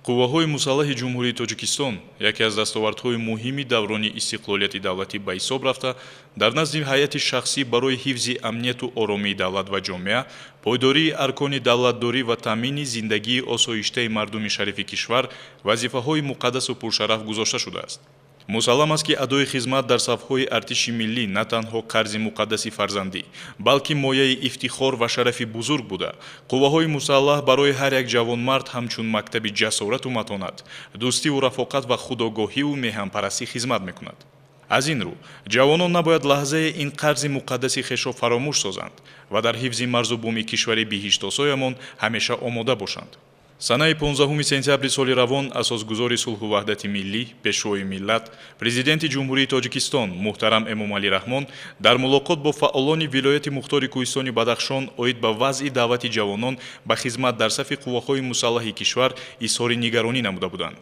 Қувваҳои мусаллаҳи Ҷумҳурии Тоҷикистон яке аз дастовардҳои муҳими даврони истиқлолияти давлатӣ ба ҳисоб рафта, дар назди ҳайати шахсӣ барои ҳифзи амнияту оромии давлат ва ҷомеа, пойдории аркони давлатдорӣ ва таъмини зиндагии осоиштаи мардуми шарифи кишвар вазифаҳои муқаддасу пуршараф гузошта шудааст. Мусаллам аст, ки адои хизмат дар сафҳои артиши миллӣ на танҳо қарзи муқаддаси фарзандӣ, балки мояи ифтихор ва шарафи бузург буда, қувваҳои мусаллаҳ барои ҳар як ҷавонмард ҳамчун мактаби ҷасорату матонат, дӯстиву рафоқат ва худогоҳиву меҳанпарастӣ хизмат мекунад. Аз ин рӯ ҷавонон набояд лаҳзаи ин қарзи муқаддаси хешро фаромӯш созанд ва дар ҳифзи марзу буми кишвари биҳиштосоямон ҳамеша омода бошанд. Санаи 15 сентябри соли равон асосгузори сулҳу ваҳдати миллӣ, пешвои миллат, Президенти Ҷумҳурии Тоҷикистон муҳтарам Эмомалӣ Раҳмон дар мулоқот бо фаъолони вилояти мухтори Кӯҳистони Бадахшон оид ба вазъи даъвати ҷавонон ба хизмат дар сафи қувваҳои мусаллаҳи кишвар изҳори нигаронӣ намуда буданд.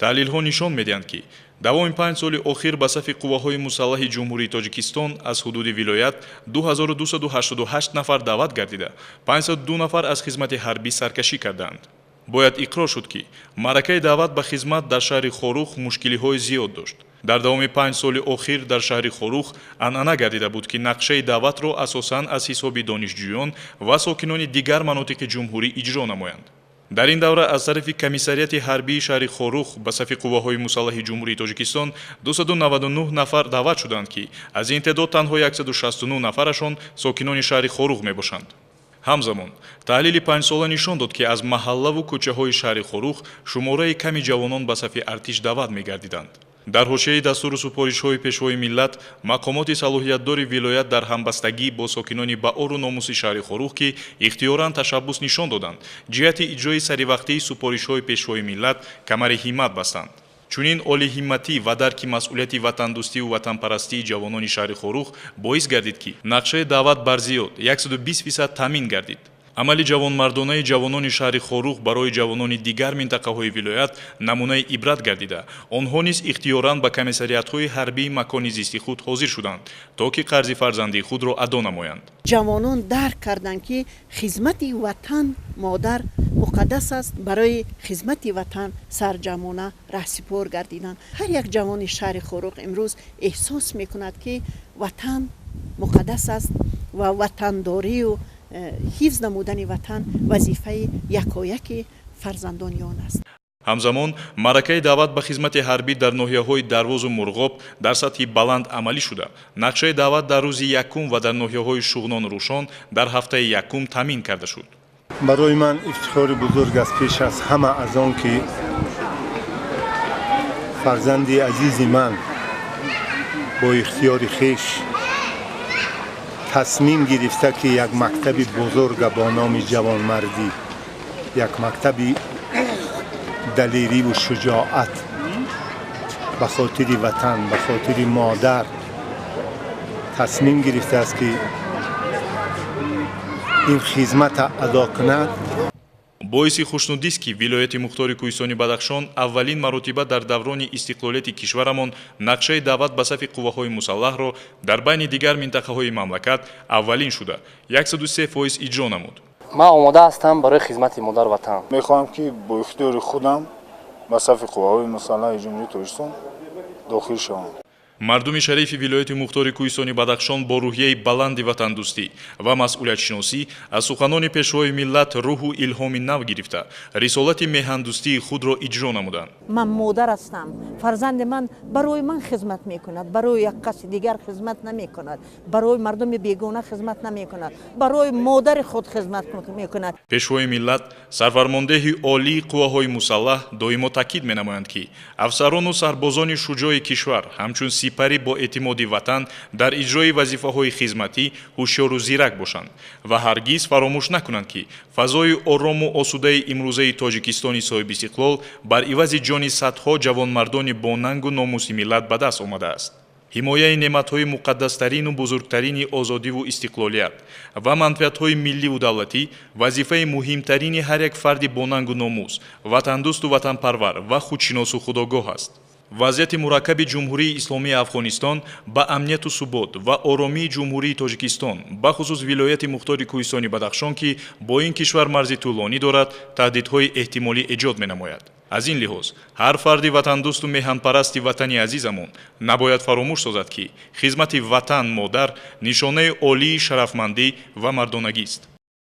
Таҳлилҳо нишон медиҳанд, ки давоми 5 соли охир ба сафи қувваҳои мусаллаҳи Ҷумҳурии Тоҷикистон аз ҳудуди вилоят 2288 нафар даъват гардида, 502 нафар аз хизмати ҳарбӣ саркашӣ кардаанд. Бояд иқрор шуд, ки маъракаи даъват ба хизмат дар шаҳри Хоруғ мушкилиҳои зиёд дошт. Дар давоми 5 соли охир дар шаҳри Хоруғ анъана гардида буд, ки нақшаи даъватро асосан аз ҳисоби донишҷӯён ва сокинони дигар манотиқи ҷумҳурӣ иҷро намоянд. Дар ин давра аз тарафи комиссариати ҳарбии шаҳри Хоруғ ба сафи қувваҳои мусаллаҳи Ҷумҳурии Тоҷикистон 299 нафар даъват шуданд, ки аз ин теъдод танҳо 169 нафарашон сокинони шаҳри Хоруғ мебошанд. Ҳамзамон таҳлили 5-сола нишон дод, ки аз маҳаллаву кӯчаҳои шаҳри Хоруғ шумораи ками ҷавонон ба сафи артиш даъват мегардиданд. Дар ҳошияи дастуру супоришҳои пешвои миллат, мақомоти салоҳиятдори вилоят дар ҳамбастагӣ бо сокинони баору номуси шаҳри Хоруғ, ки ихтиёран ташаббус нишон доданд, ҷиҳати иҷрои саривақтии супоришҳои пешвои миллат камари ҳиммат бастанд. Чунин олиҳимматӣ ва дарки масъулияти ватандӯстиву ватанпарастии ҷавонони шаҳри Хоруғ боис гардид, ки нақшаи даъват бар зиёд 120% таъмин гардид. Амали ҷавонмардонаи ҷавонони шаҳри Хоруғ барои ҷавонони дигар минтақаҳои вилоят намунаи ибрат гардида, онҳо низ ихтиёран ба комиссариатҳои ҳарбии макони зисти худ ҳозир шуданд, то ки қарзи фарзандии худро адо намоянд. Ҷавонон дарк карданд, ки хизмати ватан модар муқаддас аст, барои хизмати ватан сарҷамъона раҳсипор гардиданд. Ҳар як ҷавони шаҳри Хоруғ имрӯз эҳсос мекунад, ки ватан муқаддас аст ва ватандорию ҳифз намудани ватан вазифаи якояки фарзандони он аст. Ҳамзамон маъракаи даъват ба хизмати ҳарбӣ дар ноҳияҳои Дарвозу Мурғоб дар сатҳи баланд амалӣ шуда, нақшаи даъват дар рӯзи якум ва дар ноҳияҳои Шуғнону Рӯшон дар ҳафтаи якум таъмин карда шуд. Барои ман ифтихори бузург аст, пеш аз ҳама аз он ки фарзанди азизи ман бо ихтиёри хеш тасмим гирифта, ки як мактаби бузурга бо номи ҷавонмардӣ, як мактаби далериву шуҷоат ба хотири ватан, ба хотири модар тасмим гирифтааст, ки ин хизмата адо кунад. Боиси хушнудист, ки вилояти мухтори Кӯҳистони Бадахшон аввалин маротиба дар даврони истиқлолияти кишварамон нақшаи даъват ба сафи қувваҳои мусаллаҳро дар байни дигар минтақаҳои мамлакат аввалин шуда 103% иҷро намуд. Ман омода ҳастам барои хизмати модар ватан. Мехоҳам, ки бо ихтиёри худам ба сафи қувваҳои мусаллаҳи Ҷумҳурии Тоҷикистон дохил шавам. Мардуми шарифи вилояти мухтори Кӯҳистони Бадахшон бо рӯҳияи баланди ватандӯстӣ ва масъулиятшиносӣ аз суханони пешвои миллат рӯҳу илҳоми нав гирифта, рисолати меҳандӯстии худро иҷро намуданд. Ман модар ҳастам, фарзанди ман барои ман хизмат мекунад, барои як каси дигар хизмат намекунад, барои мардуми бегона хизмат намекунад, барои модари худ хизмат мекунад. Пешвои миллат, сарфармондеҳи олии қувваҳои мусаллаҳ доимо таъкид менамоянд, ки афсарону сарбозони шуҷои кишвар ҳамчун сипари бо эътимоди ватан дар иҷрои вазифаҳои хизматӣ ҳушёру зирак бошанд ва ҳаргиз фаромӯш накунанд, ки фазои орому осудаи имрӯзаи Тоҷикистони соҳибистиқлол бар ивази ҷони садҳо ҷавонмардони бонангу номуси миллат ба даст омадааст. Ҳимояи неъматҳои муқаддастарину бузургтарини озодиву истиқлолият ва манфиатҳои милливу давлатӣ вазифаи муҳимтарини ҳар як фарди бонангу номус, ватандӯсту ватанпарвар ва худшиносу худогоҳ аст. Вазъияти мураккаби Ҷумҳурии Исломии Афғонистон ба амнияту субот ва оромии Ҷумҳурии Тоҷикистон, бахусус вилояти мухтори Кӯҳистони Бадахшон, ки бо ин кишвар марзи тӯлонӣ дорад, таҳдидҳои эҳтимолӣ эҷод менамояд. Аз ин лиҳоз ҳар фарди ватандӯсту меҳанпарасти ватани азизамон набояд фаромӯш созад, ки хизмати ватан модар нишонаи олии шарафмандӣ ва мардонагист.